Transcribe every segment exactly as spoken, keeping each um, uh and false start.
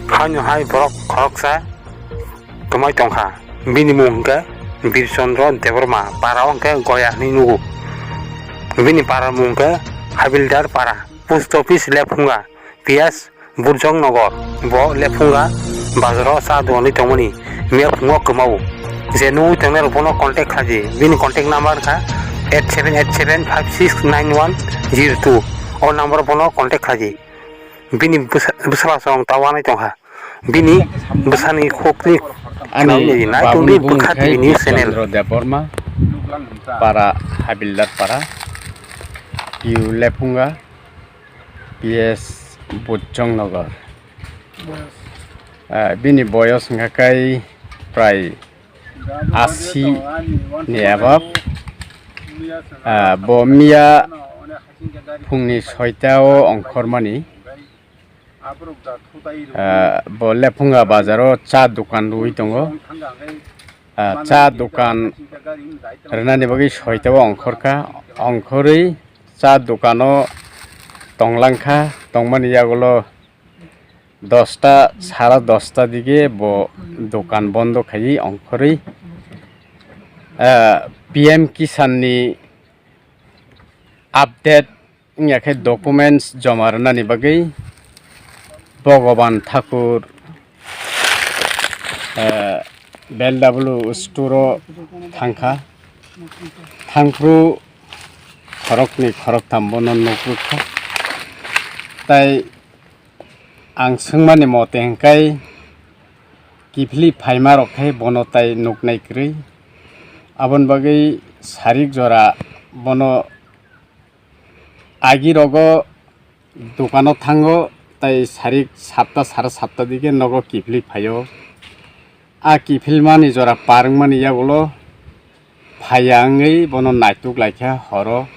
Haino hai borok khoroksa kwmai tongkha. Bini mung hwnkhe Birchandra Debbarma, para o hwnkhe Goya hinwi nugo. Bini para mung hwnkhe Habildar Para, post office Lephunga, P S Burjong Nogor. Bo Lephunga bazaro cha doganwi tongmani miya phungo kwmao. Je nugwi tongnairok bono contact khaji. Bini contact number wngkha eight seven eight seven five six nine one zero two. O number bono contact khaji. Bini bwsa-, bwsala song ta wanai tongkha. Bini bwsani khokni ani khwnani nai tongdi bwkha T V news channel. Chandra Debbarma, para Habildar Para, P U Lephunga, P S Burjong Nogor. Ah, bini boyos wngkha kai prai asi ni above. Ah, bo miya phungni soita o ongkhormani. Ah, bo Lephunga bazaro cha dokan rwi tongo. Ah, cha dokan rwnani bagwi soita o ongkhorkha. Ongkhorwi cha dokano tonglangkha. Tongmani yagulo dosta, sara dosta dige bo dokan bondo khaiwi ongkhorwi, ah, P M Kisan ni update wngya khe documents joma rwnani bagwi Bhogoban Thakur, eh, B L W store o thangkha. Thangphru khoroknwi khoroktham bono nukrwkha. Tai ang swngmani mote hwnkhe kiphilwi phaimarok khe bono tai nuknai kwrwi. Aboni bagwi sarik jora bono agirogo dokano thango, tai sarik satta sara satta dige nogo kiphilwi phaio. A kiphilmani jora par wngmani yagulo phaiya wngwi bono naituk laikha horo,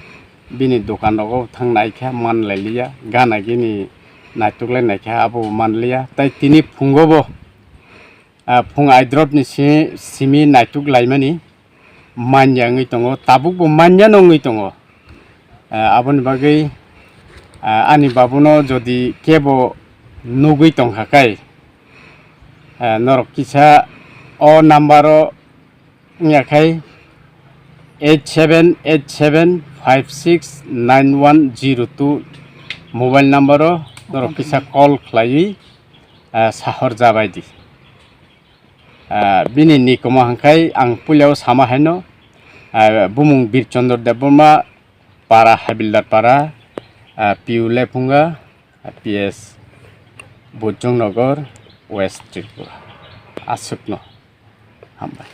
bini dokan rogo thang naikha man lailiya, gana gini naituk lai naikha abo bo manliya. Tai tini phungo bo, ah, phung aidrop ni si-, simi naituk laimani manya wngwi tongo, tabuk bo manya no wngwi tongo. Ah, aboni bagwi, ah, ani babuno jodi kebo nugwi tongkha kai, ah, norok kisa o number o wngya khai eight seven eight seven five six nine one zero two mobile number o norok kisa call khlaiwi, ah, sahor jabai di. Ah, bini nikomo hwnkhe ang puilao sama haino, ah, bumung Birchandra Debbarma, para Habildar Para, ah, P U Lephunga, ah, P S Burjong Nogor, West Tripura. Aswkno. Hambai.